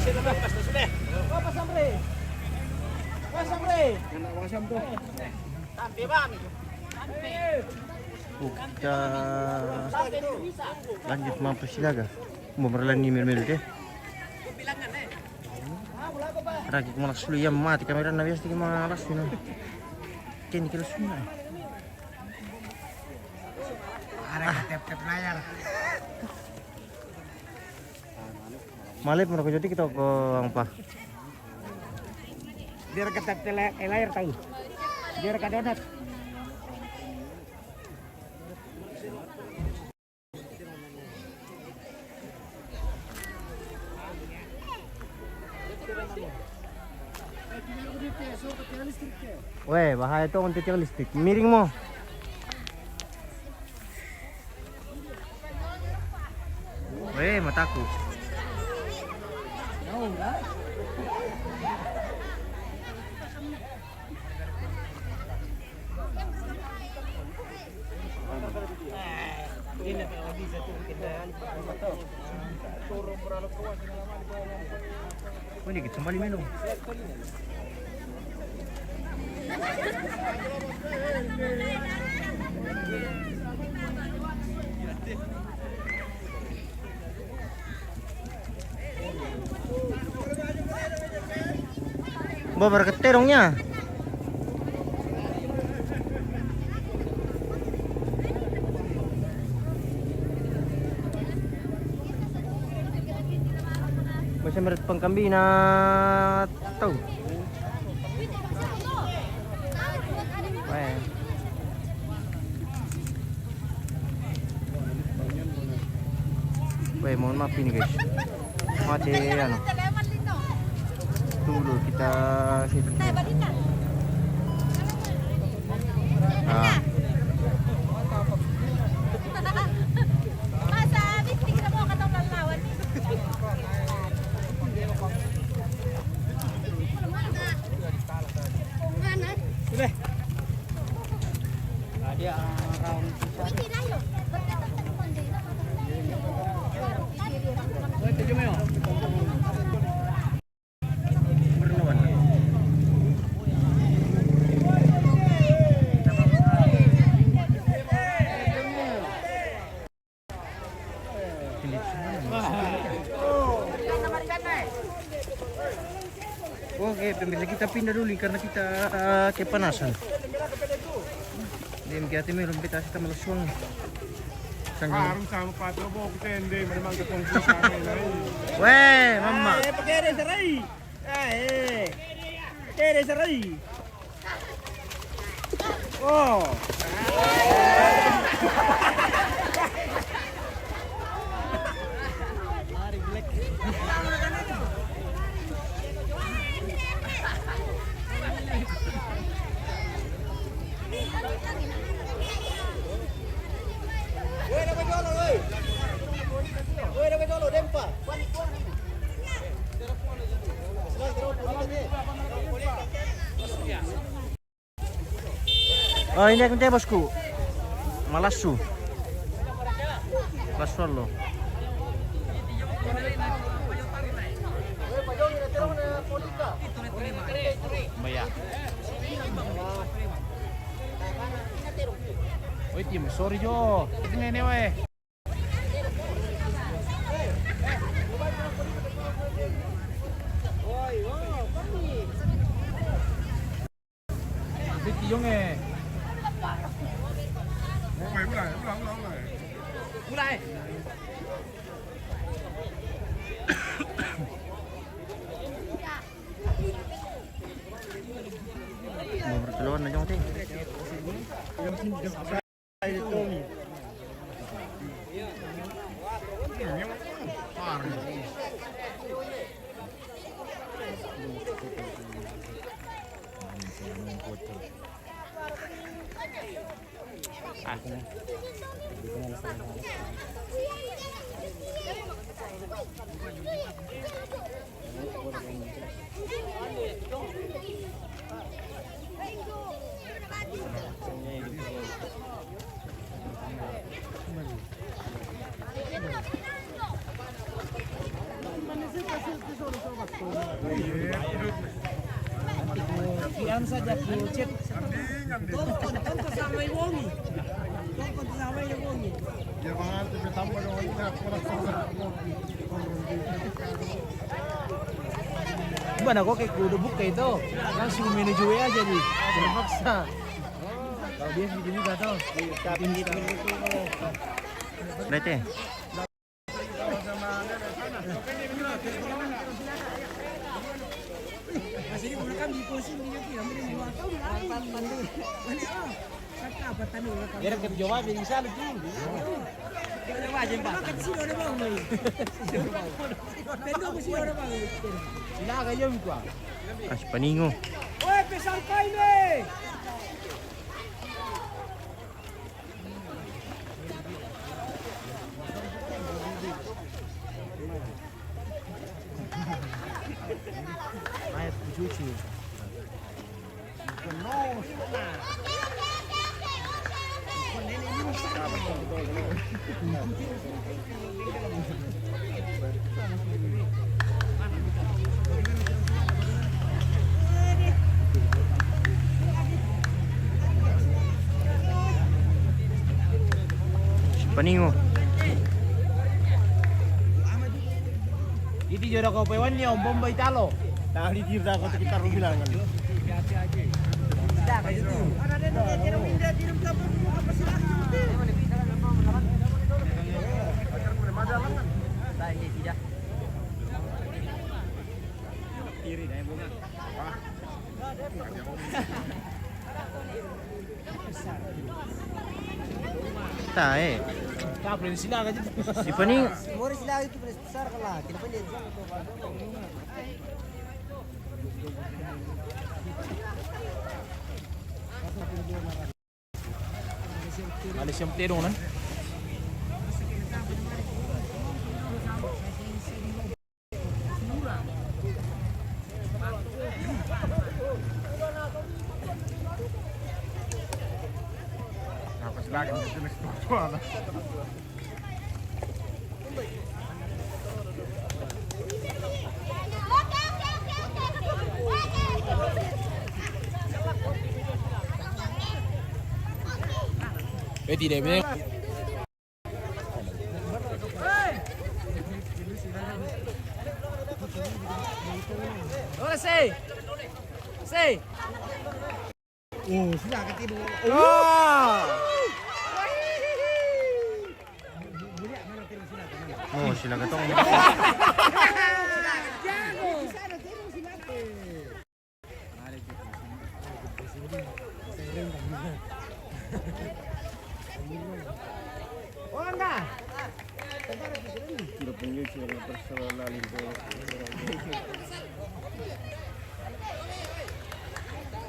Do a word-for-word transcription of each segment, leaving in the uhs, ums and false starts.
Oh, kita lanjut mampus silaga. Mau berlani mil-mil deh. Ragi kuma lasu ya mati kamera na biasa ki ma lasu na. Kini kira suna. Ada tep-tep layar. Malep mereka jadi kita ke apa? Biar kata tele layar tahu. Biar kata donat. Weh, bahaya tu untuk tiang listrik. Miring mo. Weh, mataku. Ini kita kembali minum. Bo, berketerongnya. Masih meret pengkambi na tau. Weh. Weh, mohon maaf ini, guys. Mati, anu. Tunggu dulu, kita situ. Ah. Oke, pemirsa, kita pindah dulu karena kita, eh, kepanasan. Dia mungkin hati belum kita kasih tambah suang. Sangat. Harus sama Pak Prabowo kita yang dia memang ke kongsi sana, ya. Weh, mama. Eh, pakai ada serai. Eh, eh. Pakai ada serai. Oh. Oh, ini aku bosku. Malasu. Malasu lo. Bayar. Oi, tim, sorry jo. Ini nih, weh. Mau bertelur na jong ti. Kian saja ku chat. Tonton, tonton sama i bongi. Tonton sama i bongi. Mana kok kayak kudu buka itu? Langsung menuju W A jadi. Terpaksa. Kalau dia gitu juga tuh. Bete. Jadi kita coba di sana tuh. Coba aja, Pak. Sila kayo mi kwa. Kasi paningo. Oi, pesang kayo eh. Mayat kucucu. Paningo. Iti joda ko pewan ni om bomba italo. Tadi tirda ko sekitar bilang kan. Tae. Di paningo. Mori sila itu besar kala. Kita pun dia. Malaysia play dong na. Apa sih lagi? Eh, tidak, Bang. Ora sei. Sei. Oh, sila ketipu. Oh. Oh, sila katong.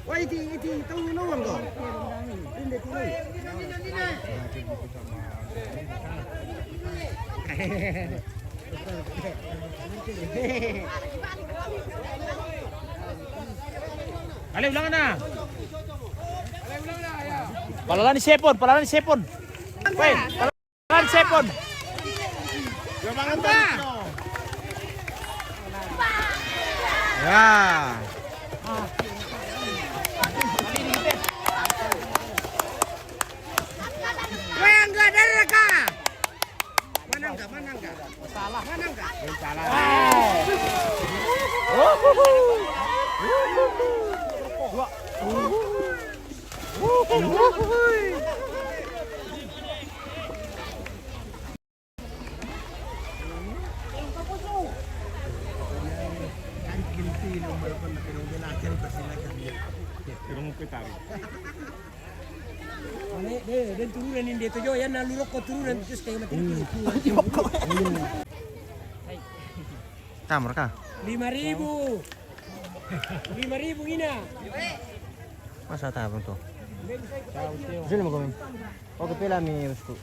Wah, iti, iti, tahu no, Bang, kau? Ini, ini. Ale ulang na. Palalani sepon, palalani sepon. Weh, palalani sepon. Ya. Weh, enggak ada reka. Mana enggak? Mana enggak? Salah. Mana enggak? Salah. Ane, de, den turunan ini dia tujuh ya, nalu rokok turunan terus kayak mati. Tamar kah? Lima ribu. Lima ribu ina. Masa tamar tuh? Sini mau komen. Oke, pela mi usku.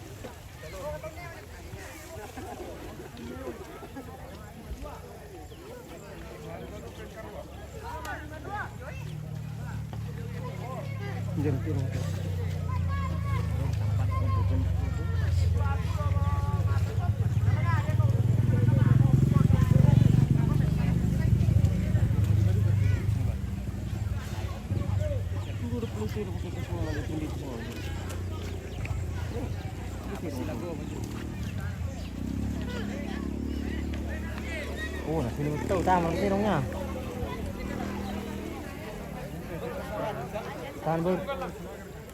Oh, na sini betul, taman sini dong ya. Tahan ber,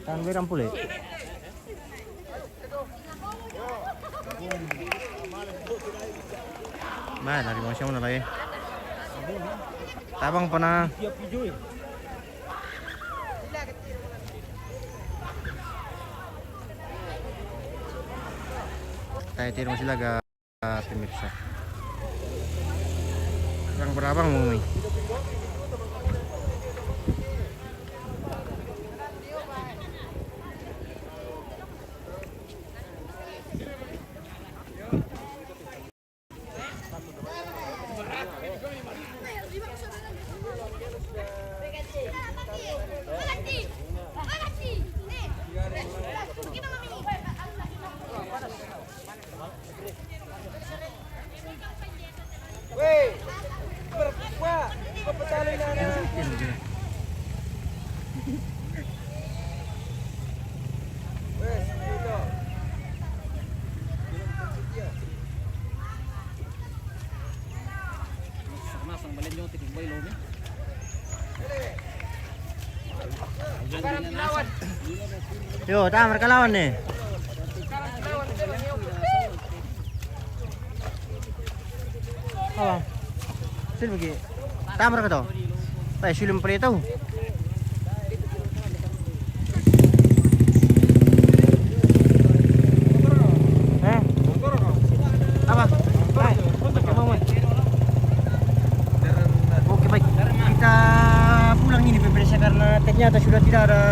tahan berang pule. Nah, dari mau siapa lagi? Tabang pernah. Tayo tiro sila ga, ah, pemirsa. Yang berabang mau mi. Weh, berkuah, kepetali nana. Weh, sepuluh. Masang balik nyo, tiking boy, lomi. Yo, ta mereka lawan nih. Apa? Sini pergi. Ta mereka tuh. Tayo, sulim pala ito. Eh? Apa? Baik. Oke, mau, mau. Oke, baik. Kita pulang ini, pemirsa, karena ternyata sudah tidak ada